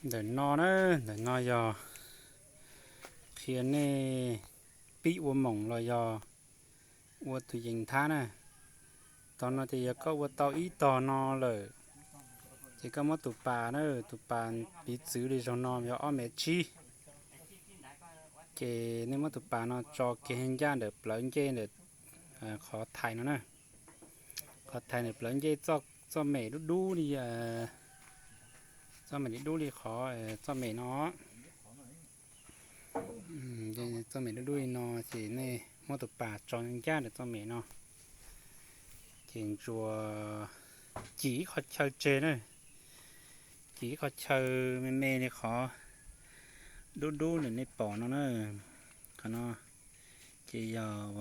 Ntawm no na, ntawm no yog qhia nej pib ua moom los yog ua tus yees nthab na. Tog no ces yog koj ua tau ib tog no lawm, ces koj muab tus pas na, tus pas piv txwv li zaug no yog ob mev tsib. Ces nej muab tus pas no tso kiag ncaj ntawm plawv ncej ntawm qhov thais no na. Qhov thais ntawm plawv ncej, txoj mem dub dub li, txoj mem dub dub li qhov txoj mem no. Txoj mem dub dub li no ces nej muab tus pas tso ncaj ntawm txoj mem no, ces ntsuas cim ib qho chaw tseg na, cim ib qho chaw me me li qhov dub dub ntawm nej pom no na. Qhov no ces yog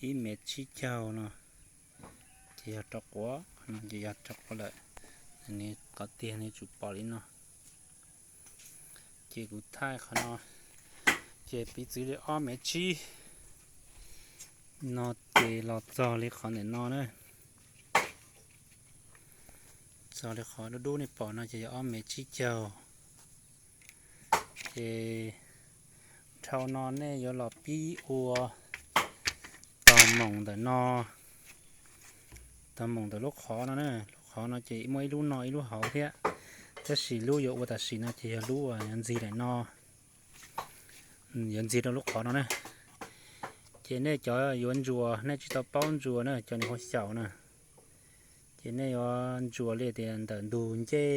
ib mev tsib caug no, ces yog rau quav, qhov no ces yog rau quav lawm. Qhov tiag nej tsum pom li no. Ces kuv thaij qhov no, ces piv txwv li ob mev tsib no, ces los txog li qhov ntawm no na. Txog li qhov dub dub nej pom no ces yog ob mev tsib caug. Ces dhau no nej yuav los pib ua tog moom ntawm no, tog moom ntawm lub qhov no na. Lub qhov no ces muaj ib lub no ib lub hauv thiab, tab sis lub yuav ua tam sim no ces yog lub yuav ntxig ntawm no, yuav ntxig rau lub qhov no na. Ces nej cov yuav ntsuas nej tsis tau paub ntsuas na, cov nws hauv xyaum na, ces nej yuav ntsuas li tias ntawm ntug ncej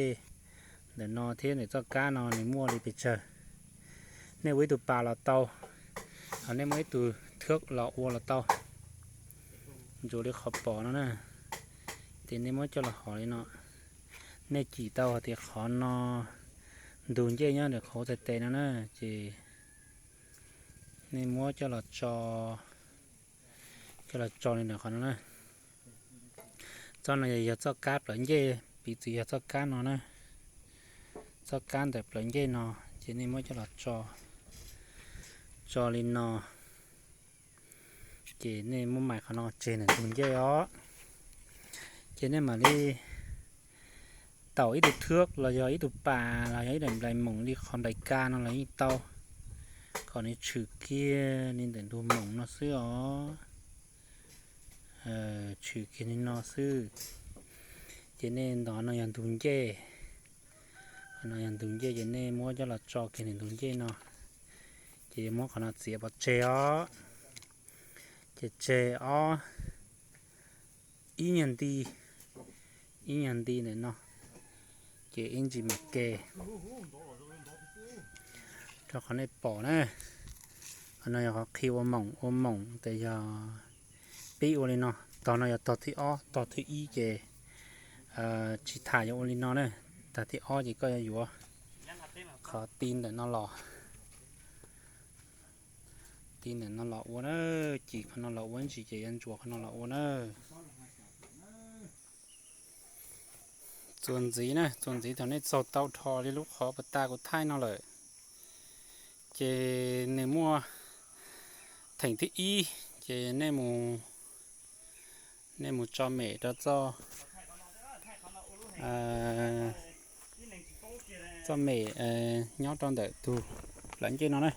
ntawm no thiab ntawm txoj kab no nws muaj li pes tsawg. Nej ua ib tug pas los tau, ho nej muab ib tug thwb los ua los tau. Ntsuas li qhov pom no na, ces nej muab coj los hov li no. Nej cim tau hais tias qhov no ntug ncej nyob ntawm qhov tes tes no na, ces nej muab coj los tso, coj los tso li ntawm qhov no na. Txoj no yog txoj kab plawv ncej, piv txwv yog txoj kab no na, txoj kab ntawm plawv ncej no, ces nej muab coj los tso, tso li no. Ces nej muab mais qhov no tseg ntawm ntug ncej os. Ces nej mam li taum ib tug thwb los yog ib tug pas los yog ib daim nplais moom li qhov nplais ka no los yeej tau, kom nws tshwm kiag li ntawm ntug moom no xwb os. Tshwm kiag li no xwb. Ces nej ntov no yog ntug ncej, qhov no yog ntug ncej, ces nej muab coj los tso kiag ntawm ntug ncej no, ces yuav muab qhov no txiav pov tseg os. Ces tseg ob, ib nyuag nti, ib nyuag nti ntawm no, ces ib ntsis mam ke rau qhov nej pom na. Qhov no yog qhov qhia ua moom, ua moom tes yog pib ua li no, tog no yog tog thib ob, tog thib ib ces tsis tham yuav ua li no na. Tag thib ob ces koj yuav yuav qhov ti ntawm no los, ti ntawm no los ua na, cim qhov no los ua ntsis ces yuav ntsuas qhov no los ua na. Txuas ntxiv na, txuas ntxiv thaum nej txaug tau dhos li lub qhov pas tas kuv thaij no lawm, ces nws muaj theem thib ib, ces nej mus, nej mus tso mem rau txoj, txoj mem nyob rau ntawm tus plawv ncej no na.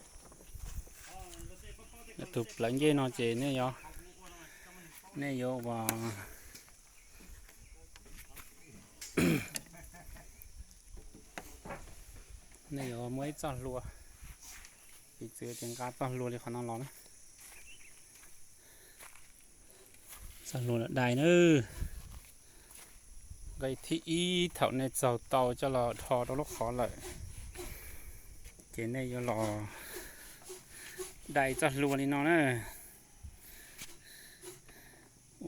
Tus plawv ncej no ces nej yuav, nej yuav ua, nej yuav muab ib txoj hlua, piv txwv ces nqa txoj hlua li qhov no los na. Txoj hlua los dai na. Nqe thib ib thaum nej txaug tau coj los dhos rau lub qhov lawm, ces nej yuav los dai txoj hlua li no na.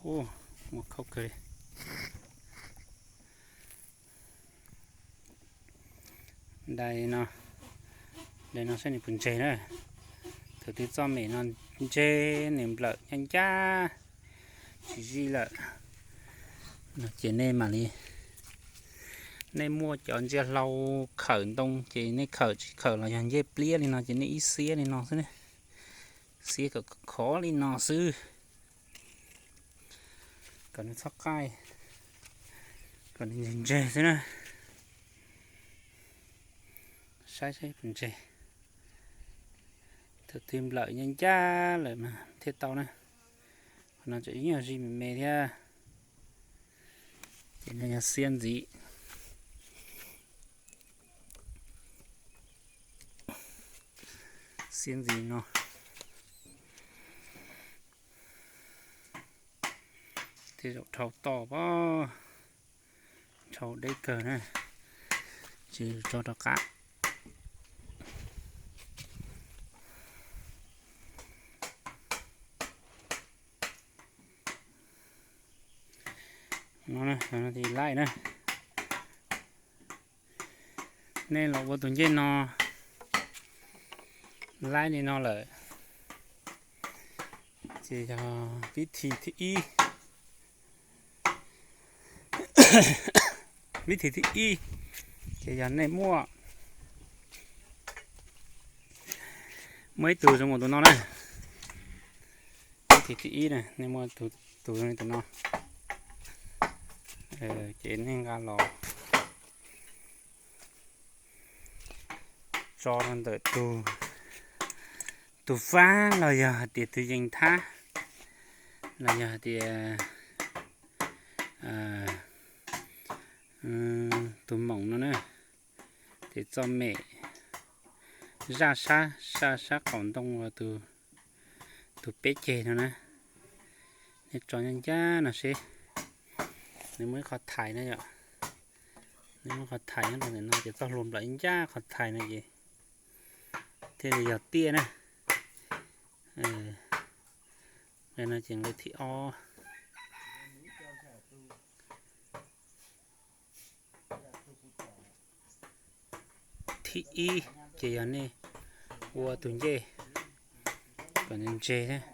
Ua, muaj khaub kawg li. Dai no, dai no saib nws puas ntseg na. Thaum twg txoj mem no ntseg, nws nplawm ncaj ncaj, tsis zij lawm no ces nej mam li, nej muaj cov ntsia hlau khawm ntoo ces nej khawm, tsis khawm los yog ncej pliab li no ces nej ib xiab li no xwb, xiab kom khov li no xwb, kom nws txhob qaij, kom nws ntseg ntseg xwb na. Saib saib puas ntseg. Thaum twg nplawm ncaj ncaj lawm mas thiaj tau na. Qhov no tseem ib nyuag zij me me thiab. Ces no yog xiab ntxiv. Xiab ntxiv no. Tej zaum dhau toj pob, dhau deb kawg na. Ces tso rov qab. No, no laib na. Nej los ua tus ncej no laib li no lawm, ces yog vib thi thib ib. Vib thi thib ib, ces yog nej muaj, muaj ib tug zoo nkaus tus no na. Vib thi thib ib na, nej muaj tus zoo li tus no, ces nej nqa los tso rau ntawm tus, tus fab los yog hais tias tus yees thab, los yog hais tias tus moom no na, ces txoj mem zaj sab, zaj sab qaum ntoo uas tus peb ceg no na. Nej tso ncaj ncaj no seb, nws muaj ib qho thaiv na yom. Nws muaj qhov thaiv nyob rau ntawm no ces txoj hlua nplawm ncaj qhov thaiv no ces thiaj li yog tiaj na. Nqe no ces nqe thib ob. Thib ib ces yog nej ua tus ncej kom ntseg thiab.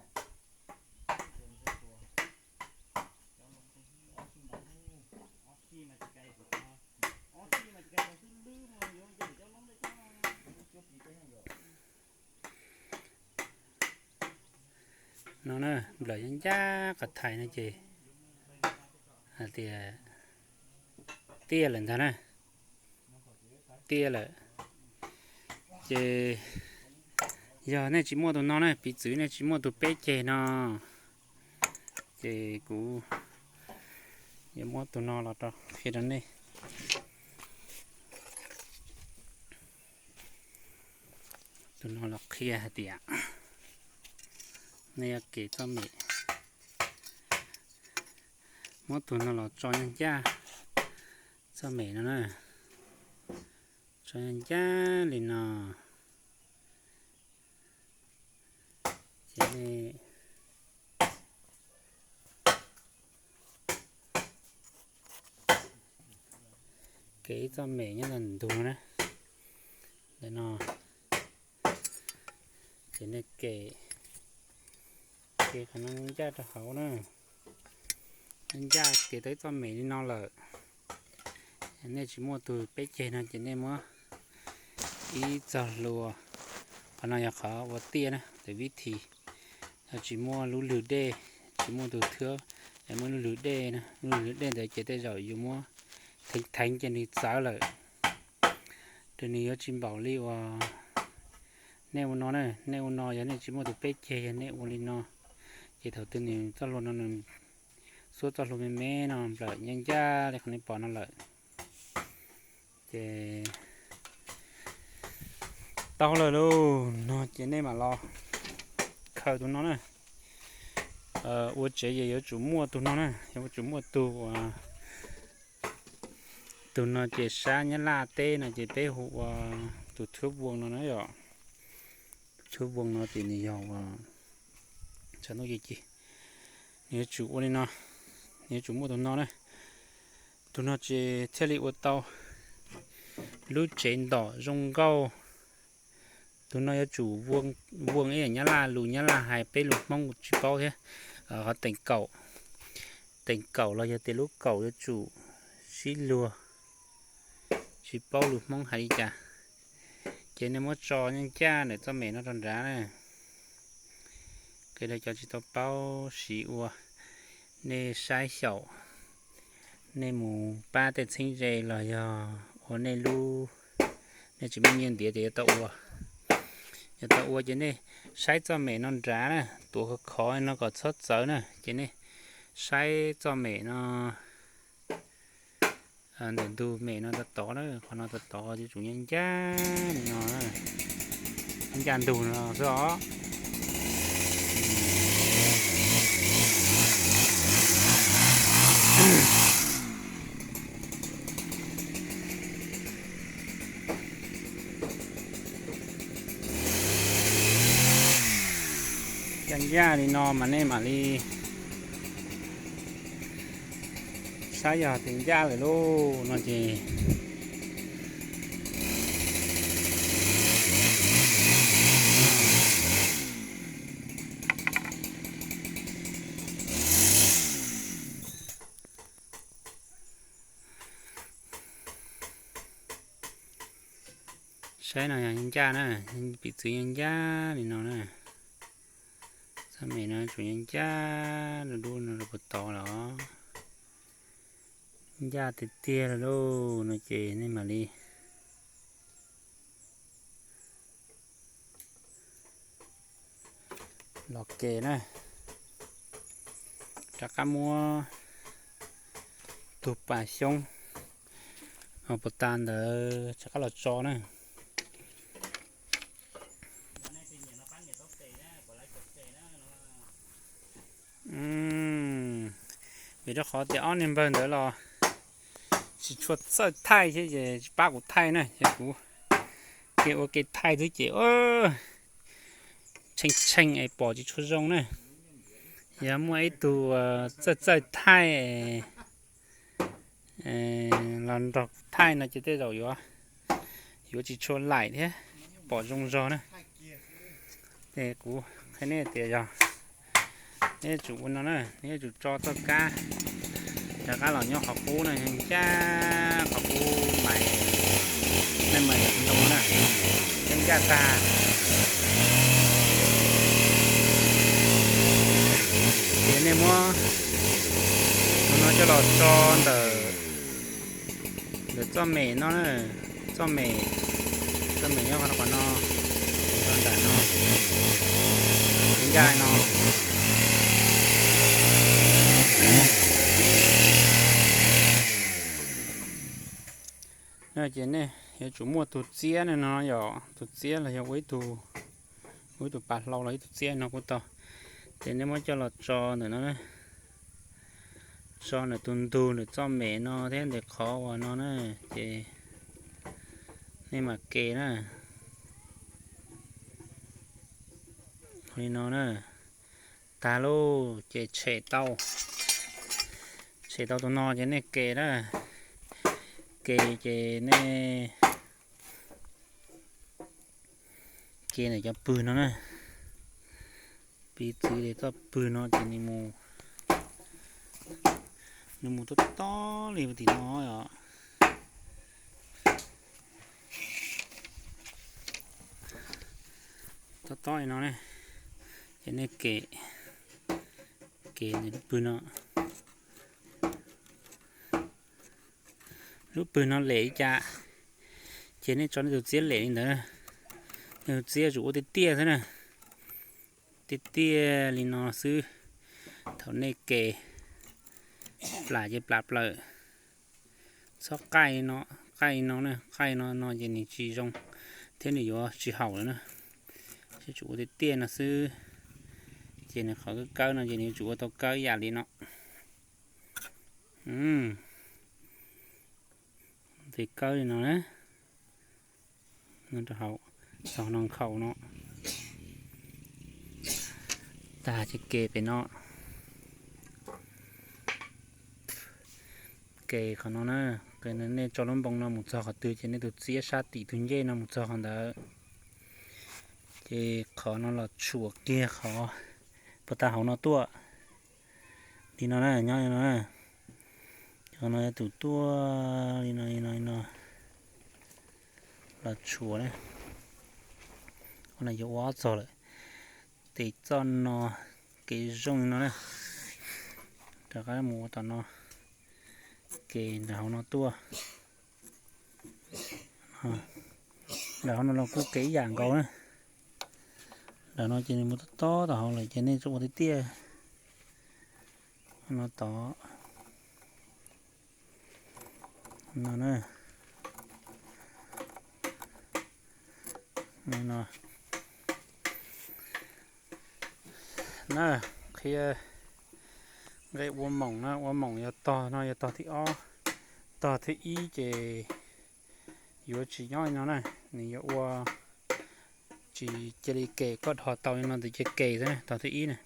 No na, nplawm ncaj ncaj qhov thaiv no ces hais tias tiaj lawm ntag na. Tiaj lawm. Ces yog nej tsis muaj tus no na, piv txwv nej tsis muaj tus peb ceg no, ces kuv yuav muab tus no los rau qhia rau nej. Tus no los qhia hais tias nej yuav kev txoj mem, muab tus no los tso ncaj ncaj txoj mem no na, tso ncaj ncaj li no. Ces nej kev ib txoj mem nyob ntawm ntug na, ntawm no, ces nej kev, kev qhov no ncaj rau hauv na, ncaj kev tau ib txoj mem li no lawm. Nej tsis muaj tus peb ceg no ces nej muab ib txoj hlua, qhov no yog qhov ua tiaj na, tus vib thi, yog tsis muaj lub lwg dej, tsis muaj tus thwb, muaj lub lwg dej na, lub lwg dej ntawd ces tej zaum yus muab theev theev ces nws txawv lawm, ces nws yuav tsis npaum li uas nej ua no na. Nej ua no yog nej tsis muaj tus peb ceg, yog nej ua li no, ces thaum twg nws txoj hlua no nws xuab txoj hlua me me no nplawm ncaj ncaj li qhov nej pom no lawm. Ces tau lawm lauj, no ces nej mam los khaws tus no na. Ua tsev ces yuav tsum muaj tus no na, yuav tsum muaj tus uas, tus no ces sab Nyab Laj teb no ces peb hu ua tus thwb voos no na yom. Tus thwb voos no ces nws yog uas, nws yuav tsum ua li no, nws yuav tsum muaj tus no na. Tus no ces thiaj li ua tau lub tsev ntom zoo nkauj. Tus no yuav tsum voos ib yam Nyab Laj lus, Nyab Laj hais, peb lus Hmoob tsis paub thiab. Qhov teem kaum, teem kaum los yog tias lub kaum yuav tsum sib luag, tsis paub lus Hmoob hais li cas. Ces nej muab tso ncaj ncaj ntawm txoj mem no rau nrad na. Qhia rau cov tsis tau paub siv ua, nej saib xyaum, nej mus pab tej txheeb ze los yog ua nej lub Nej tsis muaj nyiaj ntiav ces yuav tau ua, yuav tau ua ces nej saib txoj mem no nrad na, tuav khov khov no kom txhob txawv na, ces nej saib txoj mem no ntawm ntug mem no tod tod na, qhov no tod tod ces tsum ncaj ncaj li no, ncaj ntug no xwb os. Ncaj ncaj li no mas nej mam li saib yog tias ncaj lawm lauj no ces saib no yog ncaj na, piv txwv ncaj ncaj li no na. Txoj mem no tsum ncaj ncaj dub dub no rau puag tod los ncaj tiag tiag lauj no ces nej mam li los ke na, rov qab muab tus pas xyoob puas tas ntawd rov qab los tso na. Vim rau qhov tias ob niag npawg ntawd los tsis tshua txawj thaij thiab ces tsis pab kuv thaij na ces kuv cia ua ke thaij xwb ces tshee tshee es pom tsis tshua zoo na. Yog muaj ib tug txawj txawj thaij los nrog kuv thaij no ces tej zaum yuav, yuav tsis tshua laim thiab pom zoo zog na. Ces kuv qhia nej tias yog nej yuav tsum ua no na, nej yuav tsum tso txoj kab rov qab los nyob qhov qub na, ncaj qhov qub mais, nej mais ntoo na, ncaj ncaj tag. Ces nej muab tus no coj los tso ntawm, ntawm txoj mem no na, txoj mem, txoj mem nyob qhov no, nram no, ncaj no. Ces nej yuav tsum muaj tus txiab no yog tus txiab los yog ua ib tug, ua ib tug pas hlau los ib tug txiab no kuj tau. Ces nej muab coj los tso ntawm no, tso ntawm tus ntug ntawm txoj mem no thiab ntawm qhov uas no na, ces nej mam ke na. Li no na, tag lauj ces tshem tau, tshem tau tus no ces nej ke na, ke ces nej ke ntawm cov pwg no na, piv txwv tias txoj pwg no ces nws mus, nws mus tob tob li tim no os. Tob tob li no ne, ces nej ke, ke ntawm lub pwg no, lub pwg no lem li cas, ces nej tso nej tus txiab lem li ntawd. Nej tus txiab tsum ua tiaj tiaj xwb na, tiaj tiaj li no xwb. Thaum nej ke, plam ces plam plaws, txhob qaij no, qaij no na, qaij no no ces nws tsis zoo thiab nws yuav tsis haum lawm na. Ces tsum ua tiaj tiaj no xwb, ces nws qhov kawb kawb no ces nws yuav tsum ua tau kawb ib yam li no. Tes kawb li no na, no rau hauv, txog no nkhaus no, tag ces ke pem no, ke qhov no na. Nej tso lub npoo no mus txog qhov twg ces nej tus txiab sab tim tus ncej no mus txog qhov ntawd, ces qhov no los tshuam kiag qhov puag ta hauv no tuaj li no na, nyob li no na. Qhov no yog tus tuaj li no li no li no, los tshuam na. Qhov no yuav ua ob txog lawm, tes txoj no, ke zoo li no na, rov qab mus ua tom no, ke ntawm hauv no tuaj. Ntawm no los kuj kev ib yam nkaus na. Ntawm no ces nws mus tob tob tom hauv lawm ces nej tsuas ua tiag tiag no tod no na. No na, qhia nqe ua moom na, ua moom yog tog no yog tog thib ob. Tog thib ib ces yuav tsis nyob li no na, nws yuav ua tsis cia li kem, koj dhos tau li no ntawd cia li kem xwb na, tog thib ib na.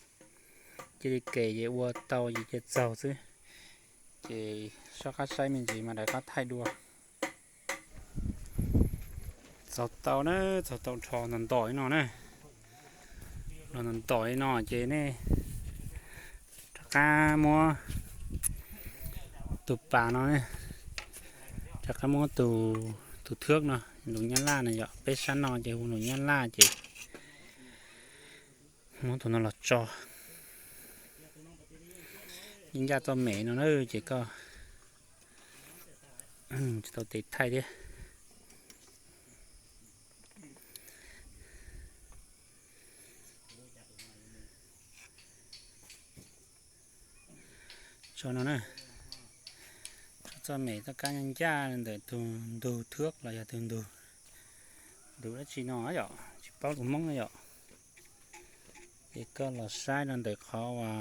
Cia li kem ces ua tau ces cia li txaug xwb. Ces soj qab saib me ntsis mas daim qab thaij dua. Txaug tau na, txaug tau rho ntom ntom li no na. Rho ntom ntom li no ces nej rov qab muab tus pas no, rov qab muab tus, tus thước no, lus nyab laj na yom, peb sab no ces hu lus nyab laj ces muab tus no los tso ncaj txoj mem no na ces koj tsis tau tes thaij thiab. Tso no na, tso txoj mem txoj kab ncaj ntawm tus ntug thước los yog tus ntug, ntug dab tsi no yom, tsis paub lus Hmoob na yom. Ces koj los saib rau ntawm qhov uas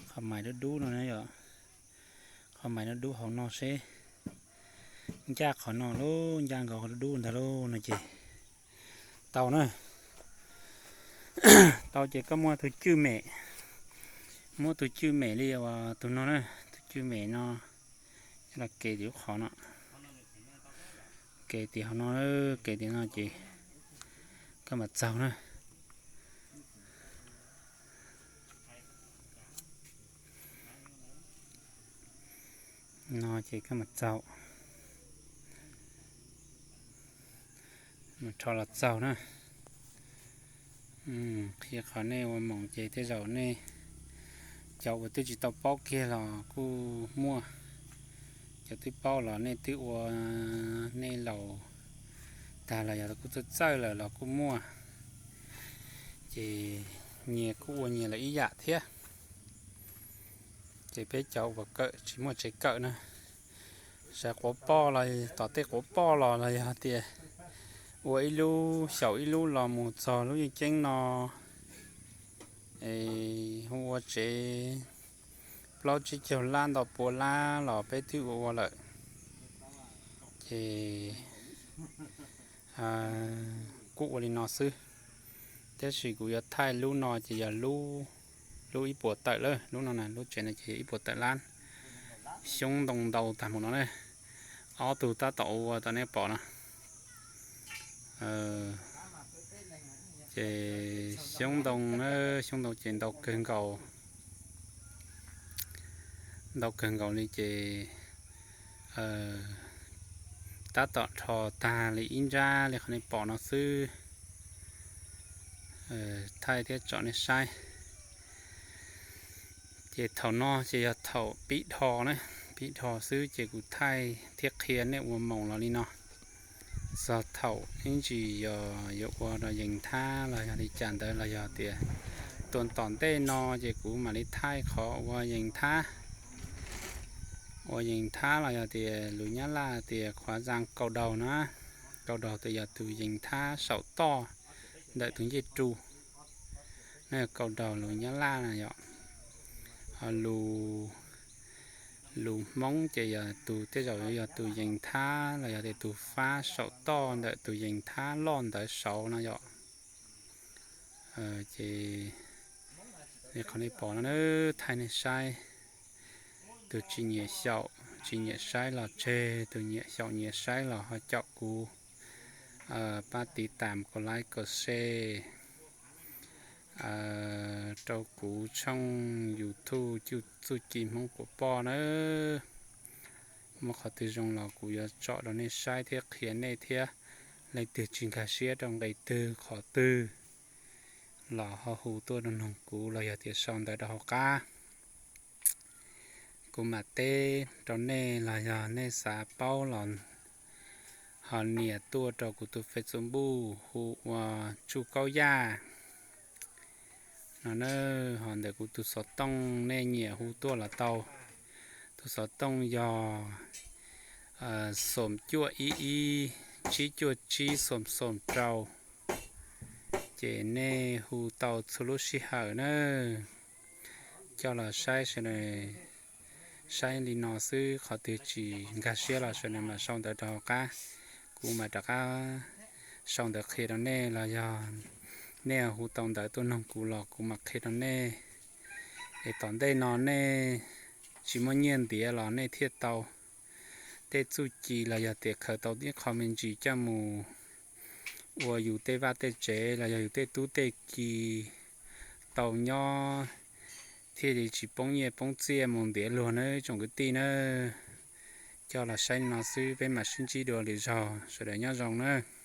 qhov mais dub dub no na yom, qhov mais dub dub hauv no seb ncaj qhov no lauj, ncaj nkaus qhov dub dub ntag lauj no ces tau na. Tau ces koj muab tus cwj mem, muab tus cwj mem li uas tus no na, tus cwj mem no los kev tim lub qhov no, kev tim hauv no, kev tim no ces koj mam txaug na. No ces koj mam txaug, mam rho los txaug na. Qhia qhov nej ua moom ces tej zaum nej cov uas twb tsis tau paub kiag los kuj muaj, cov twb paub los nej twb ua, nej laus tag los yog kuj txawj txawj lawm los kuj muaj. Ces nyias kuj ua nyias lawm ib yam thiab. Ces peb cov uas kawm tsis muaj tsev kawm na, sawv quav poj los tom tej quav poj los los yog tias ua ib lub xyaum ib lub los mus txog lub yeej ceeb no, hu ua tsev plaub tsib caug lab ntau pua lab los peb twb ua ua lawm. Ces kuj ua li no xwb, tab sis kuv yuav thaij lub no ces yog lub, lub ib puas tawm lab, lub no na, lub tsev no ces yog ib puas tawm lab, xyoob ntoo ntau tag mus no ne. Ob tug tab tom ua tau nej pom no. Ces xyoob ntoo na, xyoob ntoo ces ntau kawg nkaus, ntau kawg nkaus li ces tab tom rho tag li ib nrab li qhov nej pom no xwb. Thaij thiab tsom nej saib. Ces thaum no ces yog thaum pib dhos na, pib dhos xwb ces kuv thaij thiab qhia nej ua moos los li no. Txog thaum ib ntsis yog yuav ua rau yees thab los yog li cas ntawd los yog tias tuaj tom ntej no ces kuv mam li thaij qhov ua yees thab, ua yees thab los yog tias lus Nyab Laj tias khóa trang cộng đồng na, cộng đồng tias yog tus yees thab saum toj ntawm tus ncej ru, cộng đồng lus Nyab Laj na yom. Ho lus, lus Hmoob ces yog tus, tej zaum yog tus yees thab los yog tias tus fab saum toj ntawm tus yees thab loj ntawd saud no yom. Ces li qhov nej pom no na, thaij nej saib. Tus tsis nyiam xyaum tsis nyiam saib los tseg, tus nyiam xyaum nyiam saib los ho caum kuv pab tiv tam kom like kom share rau kuv tshooj YouTube Txuj Ci Hmoob Quav Poj nawb. Muaj qhov twg zoo los kuv yuav tsom rau nej saib thiab qhia nej thiab. Leej twg tsis nkag siab rau nqe twg qhov twg los ho hu tuaj rau nroog kuv los yog tias sau ntawv rau hauv qab, kuv mam teb rau nej los yog nej xav paub los Ho nias tuaj rau kuv tus Facebook hu ua Tsuj Kaub Yaj no na. Ho ntawm kuv tus xov tooj nej nyiam hu tuaj los tau. Tus xov tooj yog xoom cuaj ib ib, tsib cuaj tsib, xoom xoom rau. Ces nej hu tau txhua lub sij hawm na. Coj los saib sawv daws saib li no xwb, qhov twg tsis nkag siab los sawv daws mam sau ntawv rau hauv qab. Kuv mam rov qab sau ntawv qhia rau nej los yog nej hu tau ntawv tuaj noog kuv los kuv mam qhia rau nej. Es tom ntej no nej tsis muaj nyiaj ntiav los nej thiaj tau tej txuj ci los yog tias khaws tau ib qho me ntsis coj mus ua yus tej vaj tej tsev los yog yus tej tub tej ki tau nyob, thiaj li tsis poob nyiaj poob txiaj mus ntiav luag nawb tsoom kwv tij nawb. Coj los saib no xwb, peb mam sib ntsib dua lwm zaug, sawv daws nyob zoo nawb.